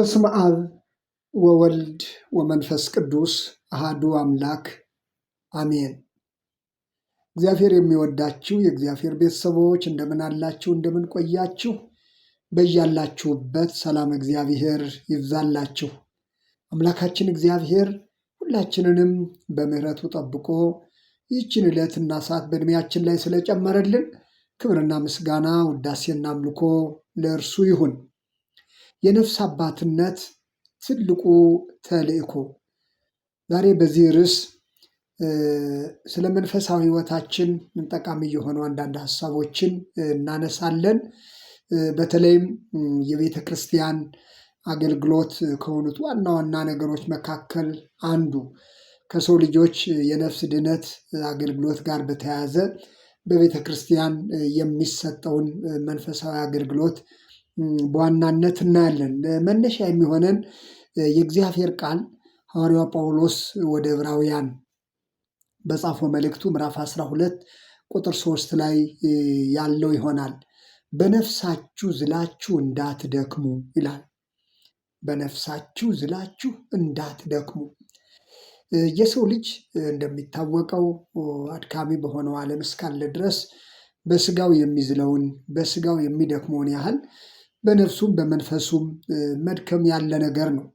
በስመ አብ ወወልድ ወመንፈስ ቅዱስ አሃዱ አምላክ አሜን። እግዚአብሔር የሚወዳችሁ የእግዚአብሔር ቤተሰቦች እንደምን አላችሁ? እንደምን ቆያችሁ? በያላችሁበት ሰላም እግዚአብሔር ይብዛላችሁ። አምላካችን እግዚአብሔር ሁላችንንም በምሕረቱ ጠብቆ ይህችን ዕለትና ሰዓት በዕድሜያችን ላይ ስለጨመረልን ክብርና ምስጋና ውዳሴና አምልኮ ለእርሱ ይሁን። የነፍስ አባትነት ትልቁ ተልእኮ። ዛሬ በዚህ ርዕስ ስለ መንፈሳዊ ሕይወታችን ጠቃሚ የሆኑ አንዳንድ ሀሳቦችን እናነሳለን። በተለይም የቤተ ክርስቲያን አገልግሎት ከሆኑት ዋና ዋና ነገሮች መካከል አንዱ ከሰው ልጆች የነፍስ ድነት አገልግሎት ጋር በተያያዘ በቤተ ክርስቲያን የሚሰጠውን መንፈሳዊ አገልግሎት በዋናነት እናያለን። መነሻ የሚሆነን የእግዚአብሔር ቃል ሐዋርያው ጳውሎስ ወደ ዕብራውያን በጻፈው መልእክቱ ምዕራፍ 12 ቁጥር 3 ላይ ያለው ይሆናል። በነፍሳችሁ ዝላችሁ እንዳትደክሙ ይላል። በነፍሳችሁ ዝላችሁ እንዳትደክሙ። የሰው ልጅ እንደሚታወቀው አድካሚ በሆነው ዓለም እስካለ ድረስ በስጋው የሚዝለውን በስጋው የሚደክመውን ያህል በነፍሱም በመንፈሱም መድከም ያለ ነገር ነው።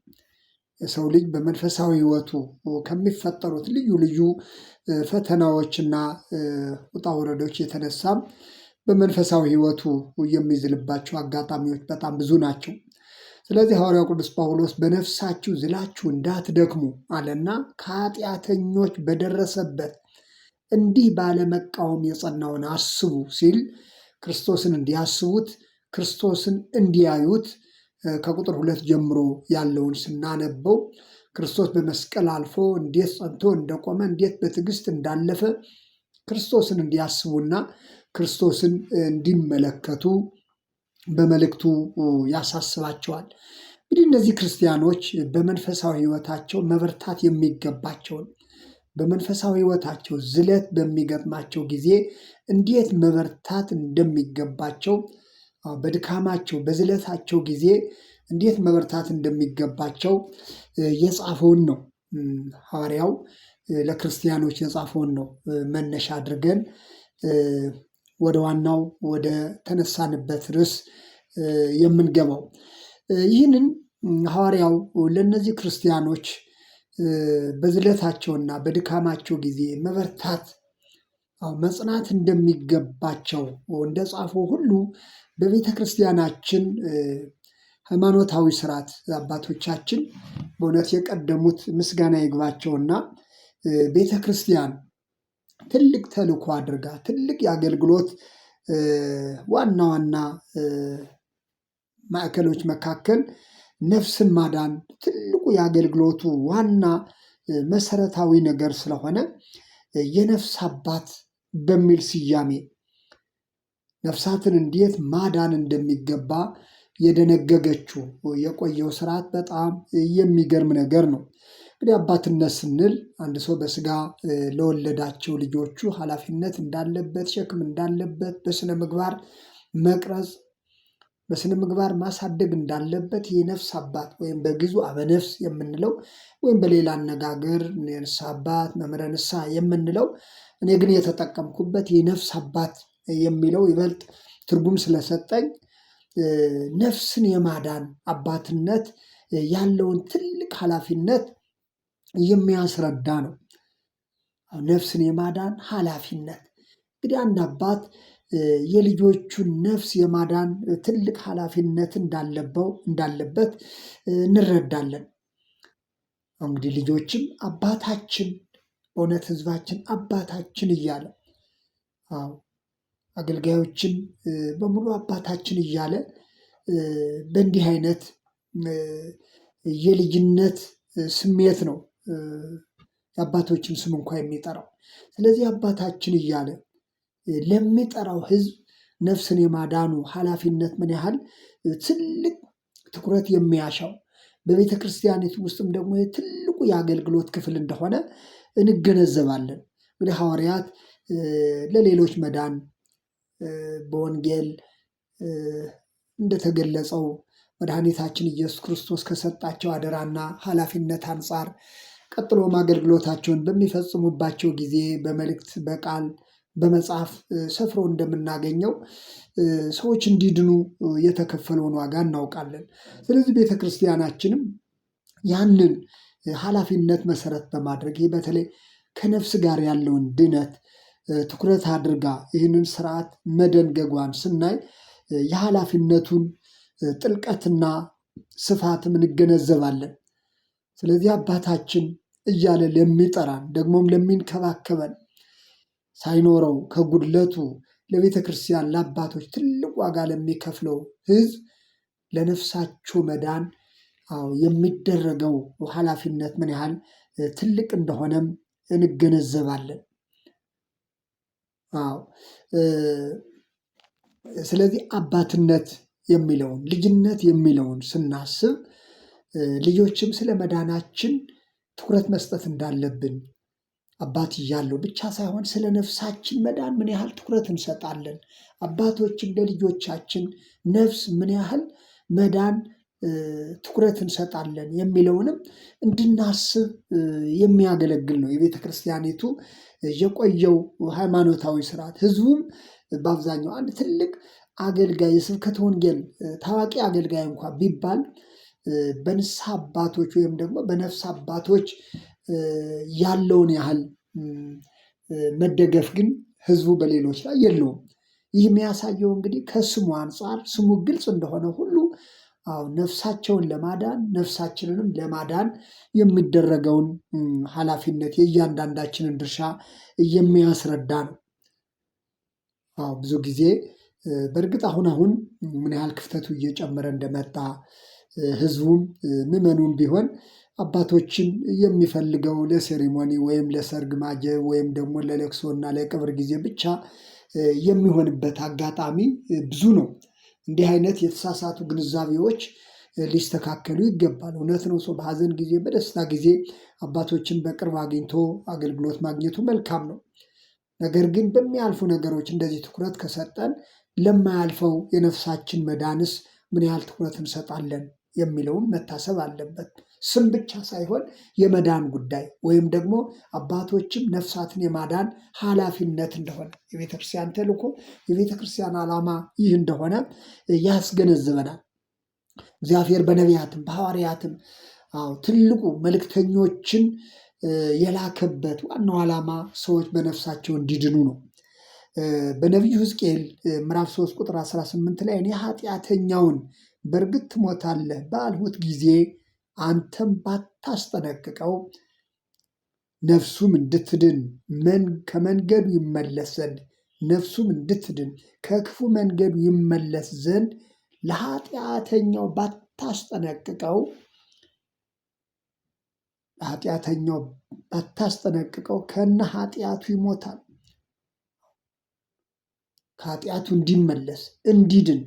የሰው ልጅ በመንፈሳዊ ሕይወቱ ከሚፈጠሩት ልዩ ልዩ ፈተናዎችና ውጣ ውረዶች የተነሳም በመንፈሳዊ ሕይወቱ የሚዝልባቸው አጋጣሚዎች በጣም ብዙ ናቸው። ስለዚህ ሐዋርያው ቅዱስ ጳውሎስ በነፍሳችሁ ዝላችሁ እንዳትደክሙ አለና ከኃጢአተኞች በደረሰበት እንዲህ ባለመቃወም የጸናውን አስቡ ሲል ክርስቶስን እንዲያስቡት ክርስቶስን እንዲያዩት ከቁጥር 2 ጀምሮ ያለውን ስናነበው ክርስቶስ በመስቀል አልፎ እንዴት ጸንቶ እንደቆመ እንዴት በትዕግስት እንዳለፈ ክርስቶስን እንዲያስቡና ክርስቶስን እንዲመለከቱ በመልእክቱ ያሳስባቸዋል። እንግዲህ እነዚህ ክርስቲያኖች በመንፈሳዊ ሕይወታቸው መበርታት የሚገባቸውን በመንፈሳዊ ሕይወታቸው ዝለት በሚገጥማቸው ጊዜ እንዴት መበርታት እንደሚገባቸው በድካማቸው በዝለታቸው ጊዜ እንዴት መበርታት እንደሚገባቸው የጻፈውን ነው። ሐዋርያው ለክርስቲያኖች የጻፈውን ነው መነሻ አድርገን ወደ ዋናው ወደ ተነሳንበት ርዕስ የምንገባው። ይህንን ሐዋርያው ለእነዚህ ክርስቲያኖች በዝለታቸውና በድካማቸው ጊዜ መበርታት መጽናት እንደሚገባቸው እንደጻፈው ሁሉ በቤተ ክርስቲያናችን ሃይማኖታዊ ስርዓት አባቶቻችን በእውነት የቀደሙት ምስጋና ይግባቸውና ቤተ ክርስቲያን ትልቅ ተልእኮ አድርጋ ትልቅ የአገልግሎት ዋና ዋና ማዕከሎች መካከል ነፍስን ማዳን ትልቁ የአገልግሎቱ ዋና መሰረታዊ ነገር ስለሆነ የነፍስ አባት በሚል ስያሜ ነፍሳትን እንዴት ማዳን እንደሚገባ የደነገገችው የቆየው ስርዓት በጣም የሚገርም ነገር ነው። እንግዲህ አባትነት ስንል አንድ ሰው በስጋ ለወለዳቸው ልጆቹ ኃላፊነት እንዳለበት ሸክም እንዳለበት በስነ ምግባር መቅረጽ በስነ ምግባር ማሳደግ እንዳለበት የነፍስ አባት ወይም በግዕዙ አበነፍስ የምንለው ወይም በሌላ አነጋገር የንስሐ አባት መምህረ ንስሐ የምንለው፣ እኔ ግን የተጠቀምኩበት የነፍስ አባት የሚለው ይበልጥ ትርጉም ስለሰጠኝ ነፍስን የማዳን አባትነት ያለውን ትልቅ ኃላፊነት የሚያስረዳ ነው። ነፍስን የማዳን ኃላፊነት እንግዲህ አንድ አባት የልጆቹን ነፍስ የማዳን ትልቅ ኃላፊነት እንዳለበት እንረዳለን። እንግዲህ ልጆችም አባታችን በእውነት ሕዝባችን አባታችን እያለ አዎ አገልጋዮችን በሙሉ አባታችን እያለ በእንዲህ አይነት የልጅነት ስሜት ነው የአባቶችን ስም እንኳ የሚጠራው። ስለዚህ አባታችን እያለ ለሚጠራው ሕዝብ ነፍስን የማዳኑ ኃላፊነት ምን ያህል ትልቅ ትኩረት የሚያሻው በቤተ ክርስቲያኒቱ ውስጥም ደግሞ ትልቁ የአገልግሎት ክፍል እንደሆነ እንገነዘባለን። እንግዲህ ሐዋርያት ለሌሎች መዳን በወንጌል እንደተገለጸው መድኃኒታችን ኢየሱስ ክርስቶስ ከሰጣቸው አደራና ኃላፊነት አንጻር ቀጥሎም አገልግሎታቸውን በሚፈጽሙባቸው ጊዜ በመልእክት፣ በቃል፣ በመጽሐፍ ሰፍሮ እንደምናገኘው ሰዎች እንዲድኑ የተከፈለውን ዋጋ እናውቃለን። ስለዚህ ቤተክርስቲያናችንም ያንን ኃላፊነት መሰረት በማድረግ ይህ በተለይ ከነፍስ ጋር ያለውን ድነት ትኩረት አድርጋ ይህንን ስርዓት መደንገጓን ስናይ የኃላፊነቱን ጥልቀትና ስፋትም እንገነዘባለን። ስለዚህ አባታችን እያለ ለሚጠራን ደግሞም ለሚንከባከበን ሳይኖረው ከጉድለቱ ለቤተ ክርስቲያን ለአባቶች ትልቅ ዋጋ ለሚከፍለው ሕዝብ ለነፍሳቸው መዳን አዎ የሚደረገው ኃላፊነት ምን ያህል ትልቅ እንደሆነም እንገነዘባለን። አዎ ስለዚህ አባትነት የሚለውን ልጅነት የሚለውን ስናስብ ልጆችም ስለ መዳናችን ትኩረት መስጠት እንዳለብን አባት እያለው ብቻ ሳይሆን ስለ ነፍሳችን መዳን ምን ያህል ትኩረት እንሰጣለን። አባቶችም ለልጆቻችን ነፍስ ምን ያህል መዳን ትኩረት እንሰጣለን የሚለውንም እንድናስብ የሚያገለግል ነው። የቤተ ክርስቲያኒቱ የቆየው ሃይማኖታዊ ስርዓት ህዝቡም በአብዛኛው አንድ ትልቅ አገልጋይ የስብከተ ወንጌል ታዋቂ አገልጋይ እንኳ ቢባል በንስሐ አባቶች ወይም ደግሞ በነፍስ አባቶች ያለውን ያህል መደገፍ ግን ህዝቡ በሌሎች ላይ የለውም። ይህ የሚያሳየው እንግዲህ ከስሙ አንጻር ስሙ ግልጽ እንደሆነ ሁሉ አዎ ነፍሳቸውን ለማዳን ነፍሳችንንም ለማዳን የሚደረገውን ኃላፊነት የእያንዳንዳችንን ድርሻ የሚያስረዳ ነው። አዎ ብዙ ጊዜ በእርግጥ አሁን አሁን ምን ያህል ክፍተቱ እየጨመረ እንደመጣ ህዝቡም ምዕመኑም ቢሆን አባቶችን የሚፈልገው ለሴሪሞኒ ወይም ለሰርግ ማጀብ ወይም ደግሞ ለለቅሶና ለቅብር ጊዜ ብቻ የሚሆንበት አጋጣሚ ብዙ ነው። እንዲህ አይነት የተሳሳቱ ግንዛቤዎች ሊስተካከሉ ይገባል። እውነት ነው። ሰው በሀዘን ጊዜ በደስታ ጊዜ አባቶችን በቅርብ አግኝቶ አገልግሎት ማግኘቱ መልካም ነው። ነገር ግን በሚያልፉ ነገሮች እንደዚህ ትኩረት ከሰጠን ለማያልፈው የነፍሳችን መዳንስ ምን ያህል ትኩረት እንሰጣለን የሚለውም መታሰብ አለበት። ስም ብቻ ሳይሆን የመዳን ጉዳይ ወይም ደግሞ አባቶችም ነፍሳትን የማዳን ኃላፊነት እንደሆነ የቤተክርስቲያን ተልእኮ የቤተክርስቲያን ዓላማ ይህ እንደሆነ ያስገነዝበናል። እግዚአብሔር በነቢያትም በሐዋርያትም አዎ ትልቁ መልእክተኞችን የላከበት ዋናው ዓላማ ሰዎች በነፍሳቸው እንዲድኑ ነው። በነቢዩ ሕዝቅኤል ምዕራፍ 3 ቁጥር 18 ላይ እኔ ኃጢአተኛውን በእርግጥ ትሞታለህ ባልሁት ጊዜ አንተም ባታስጠነቅቀው ነፍሱም እንድትድን ከመንገዱ ይመለስ ዘንድ ነፍሱም እንድትድን ከክፉ መንገዱ ይመለስ ዘንድ ለኃጢአተኛው ባታስጠነቅቀው ለኃጢአተኛው ባታስጠነቅቀው ከነ ኃጢአቱ ይሞታል። ከኃጢአቱ እንዲመለስ እንዲድን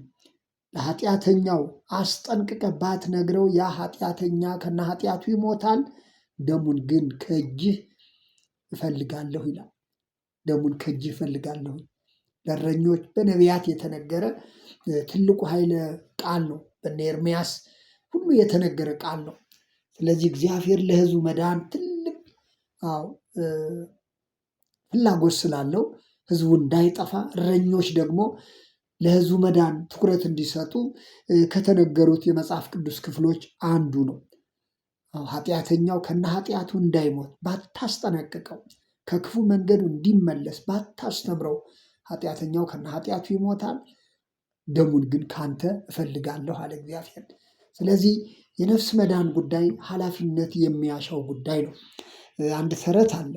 ለኃጢአተኛው አስጠንቅቀህ ባትነግረው ያ ኃጢአተኛ ከነ ኃጢአቱ ይሞታል፣ ደሙን ግን ከእጅህ እፈልጋለሁ ይላል። ደሙን ከእጅህ እፈልጋለሁ። ለእረኞች በነቢያት የተነገረ ትልቁ ኃይለ ቃል ነው። በነ ኤርምያስ ሁሉ የተነገረ ቃል ነው። ስለዚህ እግዚአብሔር ለሕዝቡ መዳን ትልቅ አዎ ፍላጎት ስላለው ሕዝቡ እንዳይጠፋ እረኞች ደግሞ ለሕዝቡ መዳን ትኩረት እንዲሰጡ ከተነገሩት የመጽሐፍ ቅዱስ ክፍሎች አንዱ ነው። ኃጢአተኛው ከነ ኃጢአቱ እንዳይሞት ባታስጠነቅቀው፣ ከክፉ መንገዱ እንዲመለስ ባታስተምረው ኃጢአተኛው ከነ ኃጢአቱ ይሞታል፣ ደሙን ግን ካንተ እፈልጋለሁ አለ እግዚአብሔር። ስለዚህ የነፍስ መዳን ጉዳይ ኃላፊነት የሚያሻው ጉዳይ ነው። አንድ ተረት አለ፣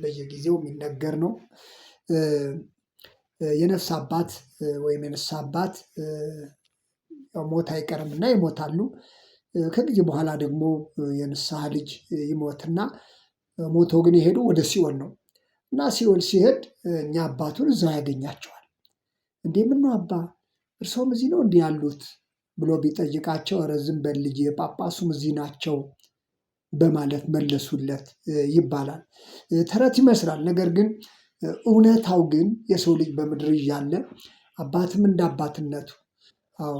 በየጊዜው የሚነገር ነው። የነፍስ አባት ወይም የንስሐ አባት ሞት አይቀርም እና ይሞታሉ። ከጊዜ በኋላ ደግሞ የንስሐ ልጅ ይሞትና ሞቶ ግን የሄዱ ወደ ሲኦል ነው እና ሲኦል ሲሄድ እኛ አባቱን እዛው ያገኛቸዋል። እንዴ ምነው አባ እርሶም እዚህ ነው እንዲህ ያሉት ብሎ ቢጠይቃቸው ኧረ ዝም በል ልጄ ጳጳሱም እዚህ ናቸው በማለት መለሱለት ይባላል። ተረት ይመስላል። ነገር ግን እውነታው ግን የሰው ልጅ በምድር እያለ አባትም እንደ አባትነቱ አዎ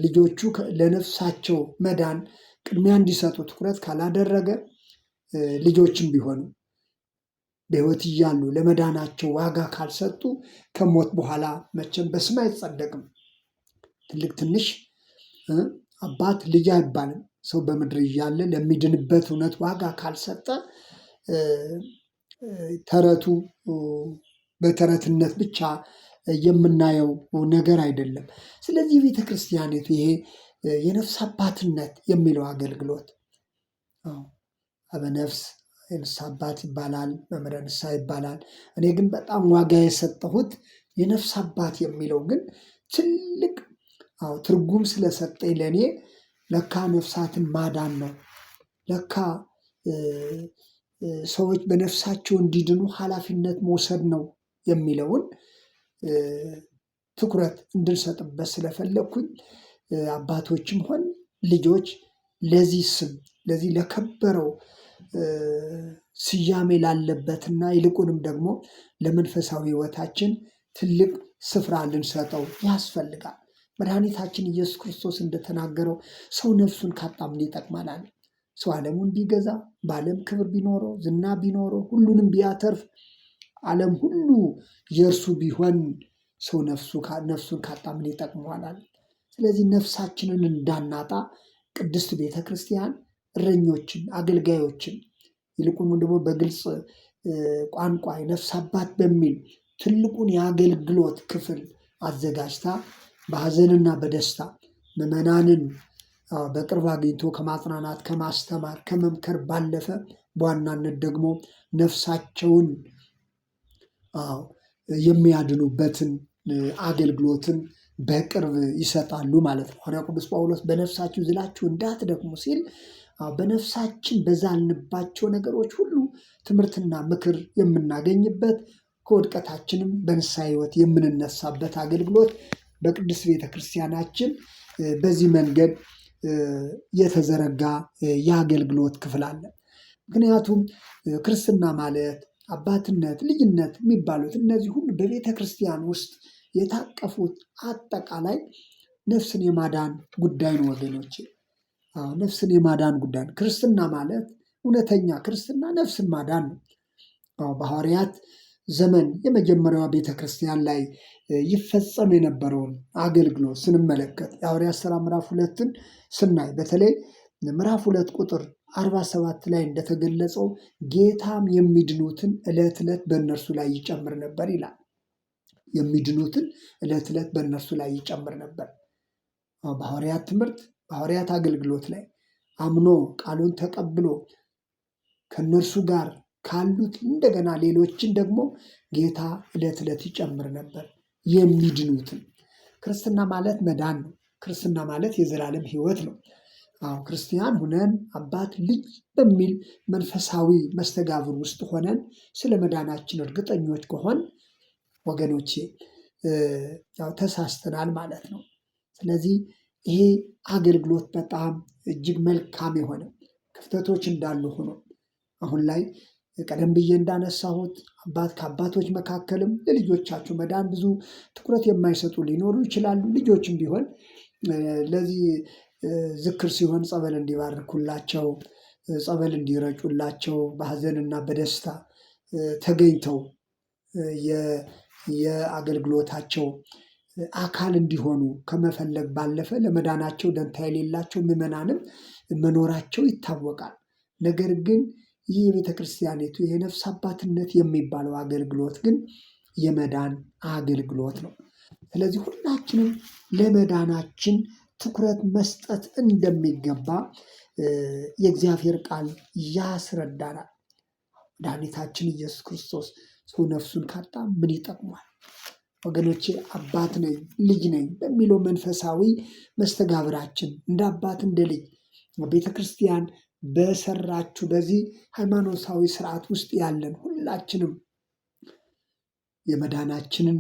ልጆቹ ለነፍሳቸው መዳን ቅድሚያ እንዲሰጡ ትኩረት ካላደረገ ልጆችም ቢሆኑ በሕይወት እያሉ ለመዳናቸው ዋጋ ካልሰጡ ከሞት በኋላ መቼም በስም አይጸደቅም። ትልቅ ትንሽ አባት ልጅ አይባልም። ሰው በምድር እያለ ለሚድንበት እውነት ዋጋ ካልሰጠ ተረቱ በተረትነት ብቻ የምናየው ነገር አይደለም። ስለዚህ ቤተ ክርስቲያኒቱ ይሄ የነፍስ አባትነት የሚለው አገልግሎት አበነፍስ የንስሐ አባት ይባላል፣ መምህረ ንስሐ ይባላል። እኔ ግን በጣም ዋጋ የሰጠሁት የነፍስ አባት የሚለው ግን ትልቅ አዎ ትርጉም ስለሰጠኝ ለእኔ ለካ ነፍሳትን ማዳን ነው። ለካ ሰዎች በነፍሳቸው እንዲድኑ ኃላፊነት መውሰድ ነው የሚለውን ትኩረት እንድንሰጥበት ስለፈለግኩኝ አባቶችም ሆን ልጆች ለዚህ ስም ለዚህ ለከበረው ስያሜ ላለበትና ይልቁንም ደግሞ ለመንፈሳዊ ሕይወታችን ትልቅ ስፍራ ልንሰጠው ያስፈልጋል። መድኃኒታችን ኢየሱስ ክርስቶስ እንደተናገረው ሰው ነፍሱን ካጣ ምን ይጠቅማል? ሰው ዓለሙን ቢገዛ በዓለም ክብር ቢኖረው ዝና ቢኖረው ሁሉንም ቢያተርፍ ዓለም ሁሉ የእርሱ ቢሆን ሰው ነፍሱን ካጣ ምን ይጠቅመዋል? ስለዚህ ነፍሳችንን እንዳናጣ ቅድስት ቤተ ክርስቲያን እረኞችን፣ አገልጋዮችን ይልቁንም ደግሞ በግልጽ ቋንቋ የነፍስ አባት በሚል ትልቁን የአገልግሎት ክፍል አዘጋጅታ በሐዘንና በደስታ ምዕመናንን በቅርብ አግኝቶ ከማጽናናት፣ ከማስተማር፣ ከመምከር ባለፈ በዋናነት ደግሞ ነፍሳቸውን የሚያድኑበትን አገልግሎትን በቅርብ ይሰጣሉ ማለት ነው። ሐዋርያው ቅዱስ ጳውሎስ በነፍሳችሁ ዝላችሁ እንዳትደክሙ ሲል በነፍሳችን በዛልንባቸው ነገሮች ሁሉ ትምህርትና ምክር የምናገኝበት ከውድቀታችንም በንስሐ ሕይወት የምንነሳበት አገልግሎት በቅድስት ቤተ ክርስቲያናችን በዚህ መንገድ የተዘረጋ የአገልግሎት ክፍል አለ። ምክንያቱም ክርስትና ማለት አባትነት፣ ልጅነት የሚባሉት እነዚህ ሁሉ በቤተ ክርስቲያን ውስጥ የታቀፉት አጠቃላይ ነፍስን የማዳን ጉዳይ ነው ወገኖቼ። አዎ ነፍስን የማዳን ጉዳይ ነው። ክርስትና ማለት እውነተኛ ክርስትና ነፍስን ማዳን ነው። አዎ በሐዋርያት ዘመን የመጀመሪያዋ ቤተ ክርስቲያን ላይ ይፈጸም የነበረውን አገልግሎት ስንመለከት የሐዋርያት ሥራ ምዕራፍ 2ን ስናይ በተለይ ምዕራፍ 2 ቁጥር 47 ላይ እንደተገለጸው ጌታም የሚድኑትን ዕለት ዕለት በእነርሱ ላይ ይጨምር ነበር ይላል። የሚድኑትን ዕለት ዕለት በእነርሱ ላይ ይጨምር ነበር። በሐዋርያት ትምህርት በሐዋርያት አገልግሎት ላይ አምኖ ቃሉን ተቀብሎ ከእነርሱ ጋር ካሉት እንደገና ሌሎችን ደግሞ ጌታ ዕለት ዕለት ይጨምር ነበር የሚድኑትን። ክርስትና ማለት መዳን ነው። ክርስትና ማለት የዘላለም ሕይወት ነው። አዎ ክርስቲያን ሁነን አባት ልጅ በሚል መንፈሳዊ መስተጋብር ውስጥ ሆነን ስለ መዳናችን እርግጠኞች ከሆን ወገኖቼ ያው ተሳስተናል ማለት ነው። ስለዚህ ይሄ አገልግሎት በጣም እጅግ መልካም የሆነ ክፍተቶች እንዳሉ ሆኖ አሁን ላይ ቀደም ብዬ እንዳነሳሁት አባት ከአባቶች መካከልም ለልጆቻቸው መዳን ብዙ ትኩረት የማይሰጡ ሊኖሩ ይችላሉ። ልጆችም ቢሆን ለዚህ ዝክር ሲሆን ጸበል እንዲባርኩላቸው፣ ጸበል እንዲረጩላቸው በሀዘንና በደስታ ተገኝተው የአገልግሎታቸው አካል እንዲሆኑ ከመፈለግ ባለፈ ለመዳናቸው ደንታ የሌላቸው ምዕመናንም መኖራቸው ይታወቃል። ነገር ግን ይህ የቤተ ክርስቲያኒቱ የነፍስ አባትነት የሚባለው አገልግሎት ግን የመዳን አገልግሎት ነው። ስለዚህ ሁላችንም ለመዳናችን ትኩረት መስጠት እንደሚገባ የእግዚአብሔር ቃል ያስረዳናል። መድኃኒታችን ኢየሱስ ክርስቶስ ሰው ነፍሱን ካጣ ምን ይጠቅሟል? ወገኖቼ አባት ነኝ ልጅ ነኝ በሚለው መንፈሳዊ መስተጋብራችን እንደ አባት እንደ ልጅ ቤተ ክርስቲያን በሰራችሁ በዚህ ሃይማኖታዊ ስርዓት ውስጥ ያለን ሁላችንም የመዳናችንን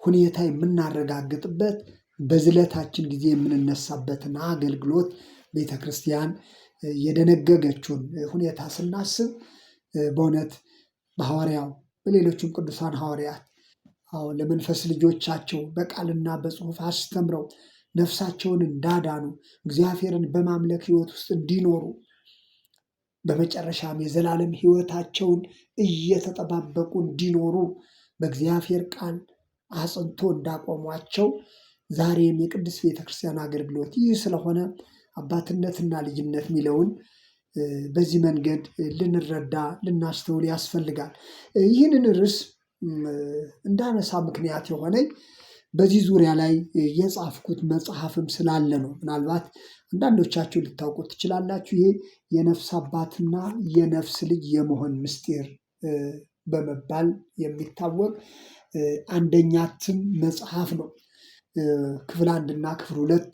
ሁኔታ የምናረጋግጥበት በዝለታችን ጊዜ የምንነሳበትን አገልግሎት ቤተ ክርስቲያን የደነገገችውን ሁኔታ ስናስብ በእውነት በሐዋርያው በሌሎችም ቅዱሳን ሐዋርያት አዎ ለመንፈስ ልጆቻቸው በቃልና በጽሑፍ አስተምረው ነፍሳቸውን እንዳዳኑ፣ እግዚአብሔርን በማምለክ ሕይወት ውስጥ እንዲኖሩ፣ በመጨረሻም የዘላለም ሕይወታቸውን እየተጠባበቁ እንዲኖሩ በእግዚአብሔር ቃል አጽንቶ እንዳቆሟቸው ዛሬም የቅድስት ቤተክርስቲያን አገልግሎት ይህ ስለሆነ አባትነትና ልጅነት የሚለውን በዚህ መንገድ ልንረዳ ልናስተውል ያስፈልጋል። ይህንን ርዕስ እንዳነሳ ምክንያት የሆነኝ በዚህ ዙሪያ ላይ የጻፍኩት መጽሐፍም ስላለ ነው። ምናልባት አንዳንዶቻችሁ ልታውቁት ትችላላችሁ። ይሄ የነፍስ አባትና የነፍስ ልጅ የመሆን ምስጢር በመባል የሚታወቅ አንደኛ እትም መጽሐፍ ነው። ክፍል አንድና ክፍል ሁለት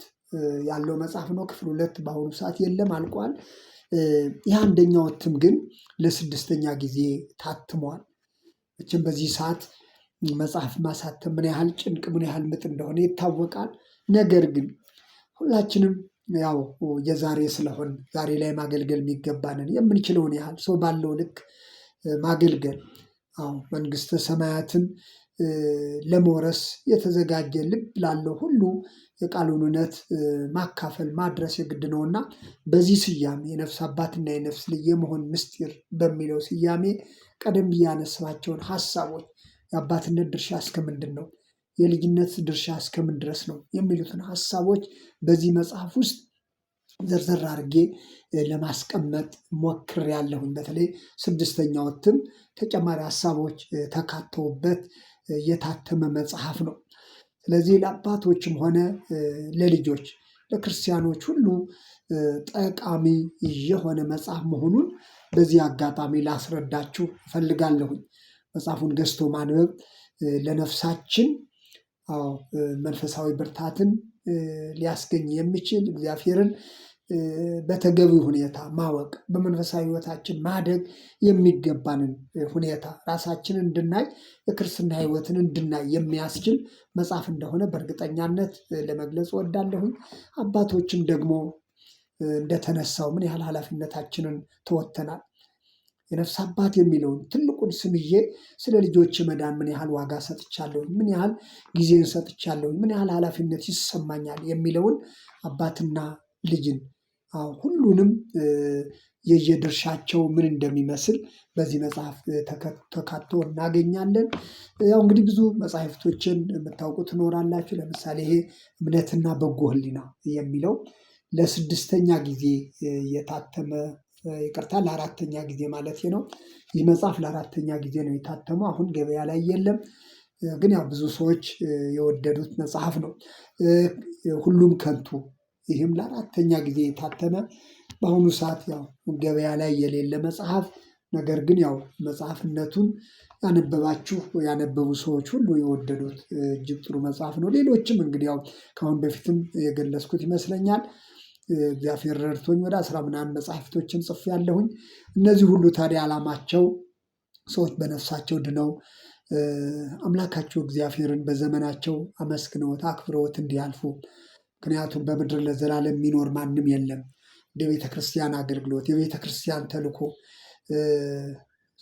ያለው መጽሐፍ ነው። ክፍል ሁለት በአሁኑ ሰዓት የለም፣ አልቋል። ይህ አንደኛው እትም ግን ለስድስተኛ ጊዜ ታትሟል። መቼም በዚህ ሰዓት መጽሐፍ ማሳተም ምን ያህል ጭንቅ ምን ያህል ምጥ እንደሆነ ይታወቃል። ነገር ግን ሁላችንም ያው የዛሬ ስለሆን ዛሬ ላይ ማገልገል የሚገባንን የምንችለውን ያህል ሰው ባለው ልክ ማገልገል፣ አዎ መንግስተ ሰማያትን ለመውረስ የተዘጋጀ ልብ ላለው ሁሉ የቃሉን እውነት ማካፈል ማድረስ የግድ ነውና በዚህ ስያሜ የነፍስ አባትና የነፍስ ልጅ የመሆን ምስጢር በሚለው ስያሜ ቀደም ብዬ ያነሳኋቸውን ሀሳቦች የአባትነት ድርሻ እስከምንድን ነው፣ የልጅነት ድርሻ እስከምን ድረስ ነው የሚሉትን ሀሳቦች በዚህ መጽሐፍ ውስጥ ዘርዘር አድርጌ ለማስቀመጥ ሞክሬያለሁኝ። በተለይ ስድስተኛው እትም ተጨማሪ ሀሳቦች ተካተውበት የታተመ መጽሐፍ ነው። ስለዚህ ለአባቶችም ሆነ ለልጆች ለክርስቲያኖች ሁሉ ጠቃሚ የሆነ መጽሐፍ መሆኑን በዚህ አጋጣሚ ላስረዳችሁ እፈልጋለሁኝ። መጽሐፉን ገዝቶ ማንበብ ለነፍሳችን መንፈሳዊ ብርታትን ሊያስገኝ የሚችል እግዚአብሔርን በተገቢ ሁኔታ ማወቅ በመንፈሳዊ ሕይወታችን ማደግ የሚገባንን ሁኔታ ራሳችንን እንድናይ የክርስትና ሕይወትን እንድናይ የሚያስችል መጽሐፍ እንደሆነ በእርግጠኛነት ለመግለጽ እወዳለሁኝ። አባቶችም ደግሞ እንደተነሳው ምን ያህል ኃላፊነታችንን ተወጥተናል። የነፍስ አባት የሚለውን ትልቁን ስም ይዤ ስለ ልጆች መዳን ምን ያህል ዋጋ ሰጥቻለሁኝ፣ ምን ያህል ጊዜን ሰጥቻለሁኝ፣ ምን ያህል ኃላፊነት ይሰማኛል የሚለውን አባትና ልጅን ሁሉንም የየድርሻቸው ምን እንደሚመስል በዚህ መጽሐፍ ተካቶ እናገኛለን። ያው እንግዲህ ብዙ መጽሐፍቶችን የምታውቁ ትኖራላችሁ። ለምሳሌ ይሄ እምነትና በጎ ሕሊና የሚለው ለስድስተኛ ጊዜ የታተመ፣ ይቅርታ ለአራተኛ ጊዜ ማለት ነው። ይህ መጽሐፍ ለአራተኛ ጊዜ ነው የታተመው። አሁን ገበያ ላይ የለም፣ ግን ያው ብዙ ሰዎች የወደዱት መጽሐፍ ነው። ሁሉም ከንቱ፣ ይህም ለአራተኛ ጊዜ የታተመ በአሁኑ ሰዓት ያው ገበያ ላይ የሌለ መጽሐፍ፣ ነገር ግን ያው መጽሐፍነቱን ያነበባችሁ ያነበቡ ሰዎች ሁሉ የወደዱት እጅግ ጥሩ መጽሐፍ ነው። ሌሎችም እንግዲህ ያው ከአሁን በፊትም የገለጽኩት ይመስለኛል። እግዚአብሔር ረድቶኝ ወደ 10 ምናምን መጽሐፍቶችን ጽፌያለሁኝ። እነዚህ ሁሉ ታዲያ ዓላማቸው ሰዎች በነፍሳቸው ድነው አምላካቸው እግዚአብሔርን በዘመናቸው አመስግነውት አክብረውት እንዲያልፉ። ምክንያቱም በምድር ለዘላለም የሚኖር ማንም የለም። እንደ ቤተክርስቲያን አገልግሎት የቤተክርስቲያን ተልእኮ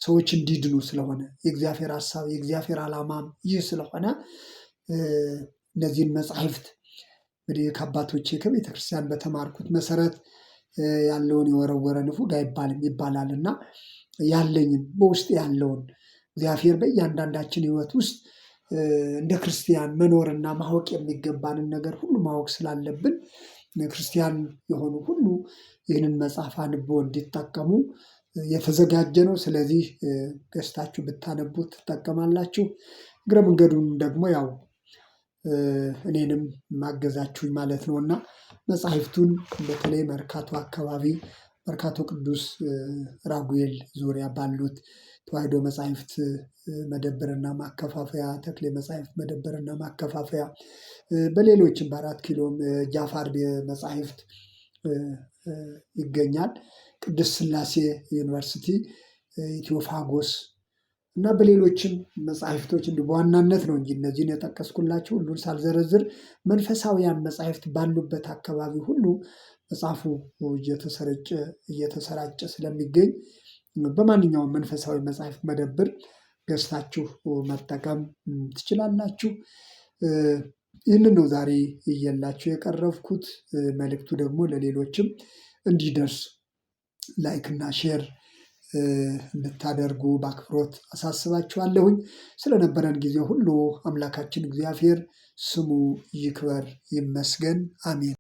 ሰዎች እንዲድኑ ስለሆነ የእግዚአብሔር ሀሳብ የእግዚአብሔር ዓላማም ይህ ስለሆነ እነዚህን መጻሕፍት እንግዲህ ከአባቶቼ ከቤተክርስቲያን በተማርኩት መሰረት ያለውን የወረወረ ንፉግ አይባልም ይባላል እና ያለኝን በውስጥ ያለውን እግዚአብሔር በእያንዳንዳችን ሕይወት ውስጥ እንደ ክርስቲያን መኖርና ማወቅ የሚገባንን ነገር ሁሉ ማወቅ ስላለብን ክርስቲያን የሆኑ ሁሉ ይህንን መጽሐፍ አንብበው እንዲጠቀሙ የተዘጋጀ ነው። ስለዚህ ገዝታችሁ ብታነቡት ትጠቀማላችሁ። እግረ መንገዱን ደግሞ ያው እኔንም ማገዛችሁኝ ማለት ነው። እና መጽሐፍቱን በተለይ መርካቶ አካባቢ መርካቶ ቅዱስ ራጉኤል ዙሪያ ባሉት ተዋሕዶ መጻሕፍት መደብርና ማከፋፈያ፣ ተክሌ መጻሕፍት መደብርና ማከፋፈያ፣ በሌሎችም በአራት ኪሎም ጃፋር መጻሕፍት ይገኛል። ቅድስት ሥላሴ ዩኒቨርሲቲ፣ ኢትዮፋጎስ እና በሌሎችም መጻሕፍቶች እንዲሁ በዋናነት ነው እንጂ እነዚህን የጠቀስኩላችሁ ሁሉን ሳልዘረዝር መንፈሳውያን መጻሕፍት ባሉበት አካባቢ ሁሉ መጽሐፉ እየተሰራጨ ስለሚገኝ በማንኛውም መንፈሳዊ መጽሐፍት መደብር ገዝታችሁ መጠቀም ትችላላችሁ። ይህንን ነው ዛሬ እየላችሁ የቀረብኩት። መልእክቱ ደግሞ ለሌሎችም እንዲደርስ like እና share እንድታደርጉ በአክብሮት አሳስባችኋለሁኝ። ስለነበረን ጊዜ ሁሉ አምላካችን እግዚአብሔር ስሙ ይክበር ይመስገን። አሜን።